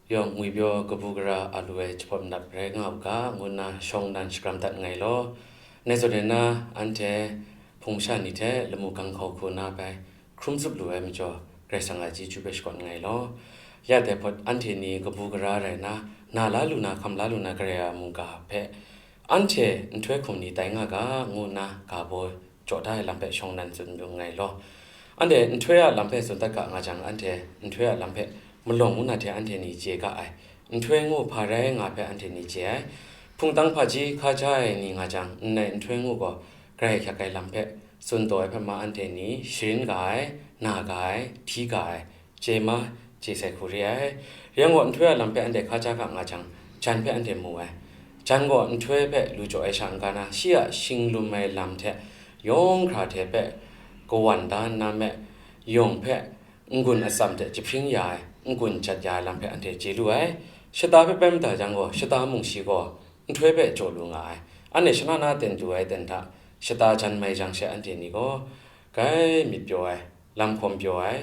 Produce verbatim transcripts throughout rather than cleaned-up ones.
yawng ngwipyaw kabu gara a lu ai jahpawt manap rai nga u ga, ngu nna shawng nnan shakram dat nngai law. Ngai zawn e na, anhte hpung masha ni hte lamu gang hkau hku na bai hkrum tsup lu ai majaw, Karai Kasang a chyeju hpe shakawn nngai law. Ya dai hpawt anhte ni kabu gara rai nna, na la lu na, hkam la lu na, Karai a mungga hpe anhte nhtoi hkum ni tai nga ga, ngu nna ga baw jaw da ai lam hpe shawng nnan tsun yu nngai law. Anhte nhtoi a lam hpe tsun dat ga nga jang, anhte nhtoi a lam hpe malawng ngu na hte anhte ni chye ga ai. Nhtoi ngu hpa rai nga hpe anhte ni chye ai. Hpungtang hpaji hkaja ai ni nga jang, ndai nhtoi ngu gaw Karai hkyak ai lam hpe tsun taw ai hpe ma anhte ni sharin ga ai, na ga ai, hti ga ai, chye ma, chye sai hku re ai. Rai yang gaw, nhtoi a lam hpe anhte hkaja ga nga jang, jan hpe anhte mu ai. Jan gaw nhtoi hpe lu jaw ai sha n-ga na, shi a shinglum ai lam hte yawng hkra hte hpe kawan da nna me, yawng hpe n-gun atsam hte jahpring ya ai, n-gun jat ya ai lam hpe anhte chye lu ai. Shata hpe bai mada jang gaw, shata mung shi gaw nhtoi hpe jaw lu nga ai. Anhte shana na ten lu ai ten hta, shata jan mai jang she anhte ni gaw, grai myit pyaw ai, lam hkawm pyaw ai,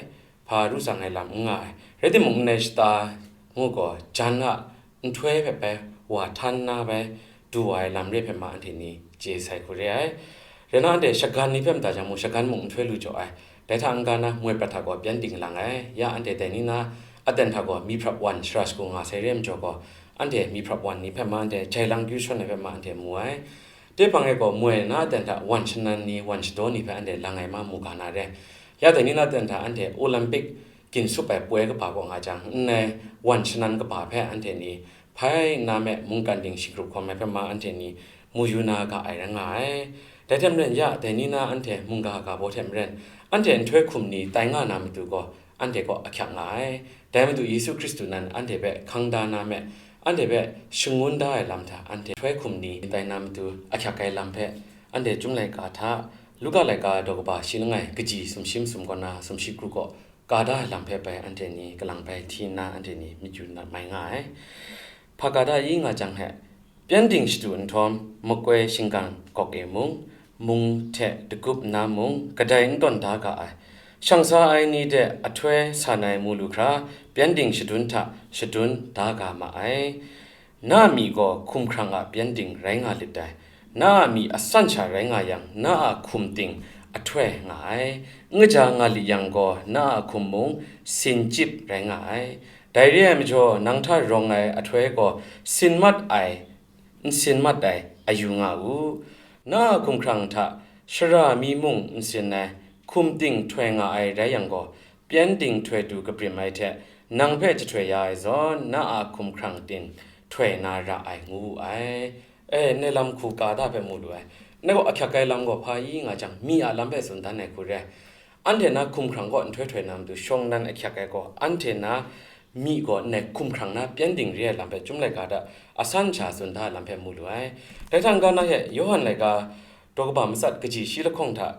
hpa ru tsang ai lam n nga ai. Rai timung, ndai shata ngu gaw, jan a nhtoi hpe bai wa htan nna bai du wa ai lam re hpe ma anhte ni chye sai hku re ai. Rai nna, anhte shagan ni hpe mada jang mung, shagan mung nhtoi lu jaw ai. Dai hta n-ga na, moi prat hta gaw pyan ding lang ai. Ya anhte dai ni na aten hta gaw myi hprap wan shara shagu nga sai re ai majaw gaw, anhte myi hprap wan ni hpe ma anhte jai lang kyu shawn ai hpe ma anhte mu ai. Dai hpang e gaw, moi na aten hta wan shanan ni, wan shadaw ni hpe anhte lang ai ma mu ga na re. Ya dai ni na aten hta anhte Olympic ginsup ai poi kaba kaw nga jang, ndai wan shanan kaba hpe anhte ni hpai nna me, mungkan ting shagrup hkawm ai hpe ma anhte ni mu yu na ga ai rai nga ai. Dai hte maren, ya dai ni na anhte mungga ga baw hte maren, anhte nhtoi hkum ni tai nga na matu gaw, anhte kaw ahkyak nga ai. Dai Madu Yesu Hkristu nan anhte hpe hkang da na me, anhte hpe shangun da ai lam hta, anhte nhtoi hkum ni tai na matu ahkyak ai lam hpe, anhte Chyum laika hta, Luka laika daw kaba shi langai kaji sumshi masum kaw na sumshi kru kaw, ka da ai lam hpe bai anhte ni kalang bai hti nna anhte ni myit yu na mai nga ai. Hpa ka da i nga jang he, pyengdin shadu nhtawm, makoi shingkang gawk e mung, mung hte dagup nna mung, kadai n tawn da ga ai. Shang sa ai ni de ahtoi san ai mu lu hkra, pyengdin shadun hta shadun da ga ma ai. Na a myi gaw hkumhkrang a pyengdin rai nga lit dai. Na a myi asan sha rai nga yang, na a hkum ting ahtoi nga ai. N kaja nga lit yang gaw, na a hkum mung sin chyip rai nga ai. Dai re ai majaw, nang hta rawng ai ahtoi gaw sin mat ai, n sin mat ai, a yu nga u. Na a hkumhkrang hta shara mi mung n sin ai, hkum ting htoi nga ai rai yang gaw, pyengdin htoi du kabrim ai hte, nang hpe jahtoi ya ai zawn, na a hkumhkrang ting htoi na ra ai, ngu wu ai. E, ndai lam hku ka da hpe mu lu ai. Ndai gaw ahkyak ai lam gaw hpa i nga jang, myi a lam hpe tsun dan ai hku re ai. Anhte na hkumhkrang kaw nhtoi htoi na matu shawng nnan ahkyak ai gaw, anhte na myi gaw ndai hkumhkrang na pyengdin re ai lam hpe Chyum laika hta asan sha tsun da ai lam hpe mu lu ai. Dai hta n-ga na he, Yawhan laika daw kaba matsat kaji shi lahkawng hta,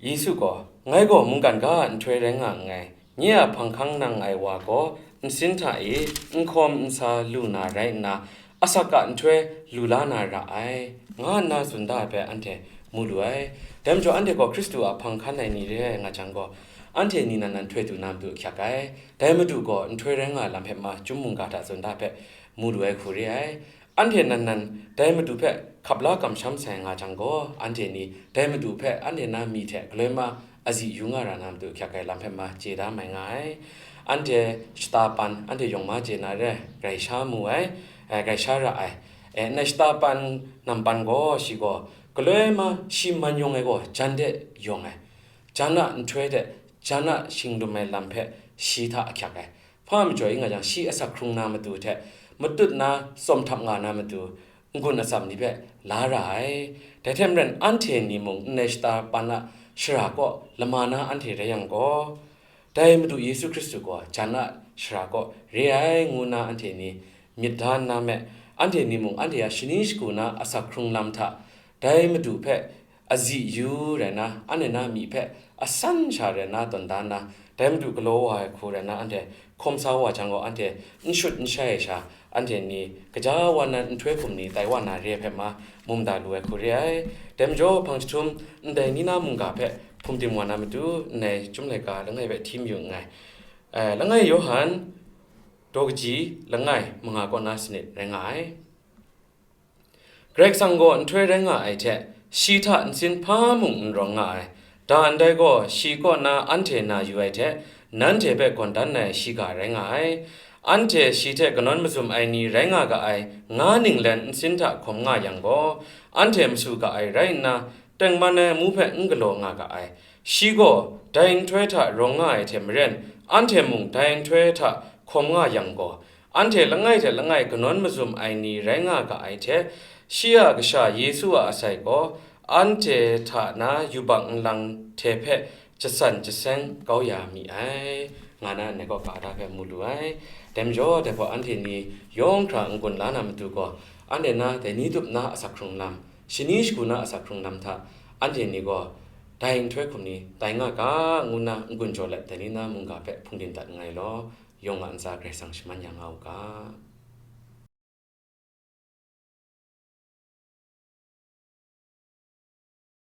Yesu gaw, "Ngai gaw mungkan ga a nhtoi rai nga nngai. Nye a hpang hkang nang ai wa gaw nsin hta e n hkawm n sa lu na rai nna, asak a nhtoi lu la na ra ai," nga nna tsun da ai hpe anhte mu lu ai. Dai majaw, anhte gaw Hkristu a hpang hkan ai ni re ai nga jang gaw, anhte ni nan nan nhtoi du na matu ahkyak ai. Dai Madu gaw nhtoi rai nga ai lam hpe ma Chyum mungga hta tsun da ai hpe mu lu ai hku re ai. Anhte nan nan dai Madu hpe hkap la kamsham sai nga jang gaw, anhte ni dai Madu hpe anhte na myi hte galoi ma azi yu nga ra na matu ahkyak ai lam hpe ma chye da mai nga ai. Anhte shata pan, anhte yawng ma chye na re ai, grai sha mu ai, eh, grai sha ra ai. Eh, ndai shata pan, nam pan gaw, shi gaw galoi ma shi man yawng ai gaw, jan de yawng ai. Jan a nhtoi hte jan a shinglum ai lam hpe shi hta ahkyak ai. Hpa majaw i nga jang, shi asak hkrung na matu hte matut na tsawm htap nga na matu n-gun atsam ni hpe la ra ai. Dai hte maren, anhte ni mung ndai shata pan a shara kaw lama na anhte rai yang gaw, dai Madu Yesu Hkristu gaw jan a shara kaw re ai, ngu nna anhte ni myit da nna me, anhte ni mung anhte a shani shagu na asak hkrung lam hta, dai Madu hpe azi yu rai nna, anhte na myi hpe asan sha rai nna tawn da nna, dai Madu galaw wa ai hku rai nna, anhte hkawm sa wa jang gaw, anhte n shut n shai ai sha, anhte ni gaja wa nnan nhtoi hkum ni tai wa na re ai hpe ma mu mada lu ai hku re ai. Dai majaw, hpang jahtum ndai ni na mungga hpe hpum tim wa na matu, ndai Chyum laika langai hpe hti mayu nngai. Eh, langai Yawhan, daw kaji langai manga kaw na sanit rai nga ai. Karai Kasang gaw nhtoi rai nga ai hte, shi hta ntsin hpa mung n rawng nga ai. Da ndai gaw, shi kaw na anhte na yu ai hte, nanhte hpe gawn dan ai shiga rai nga ai. Anhte shi hte kanawn mazum ai ni rai nga ga ai, nga ninglen nsin hta hkawm nga yang gaw, anhte masu ga ai rai nna, tengman ai amu hpe n galaw nga ga ai. Shi gaw dai nhtoi hta rawng nga ai hte maren, anhte mung dai nhtoi hta hkawm nga yang gaw, anhte langai hte langai kanawn mazum ai ni rai nga ga ai hte, shi a Kasha Yesu a asai gaw anhte hta na yubak nlang hte hpe jasan jaseng kau ya mi ai, nga na ndai kaw ga da hpe mu lu ai. Dai majaw, dai hpaw anhte ni yawng hkra n-gun la na matu gaw, anhte na dai ni tup na asak hkrung lam, shani shagu na asak hkrung lam hta, anhte ni gaw dai nhtoi hkum ni tai nga ga, ngu nna n-gun jaw let, dai ni na mungga hpe hpungdim dat nngai law, yawng a ntsa Karai Kasang shaman ya nga u ga.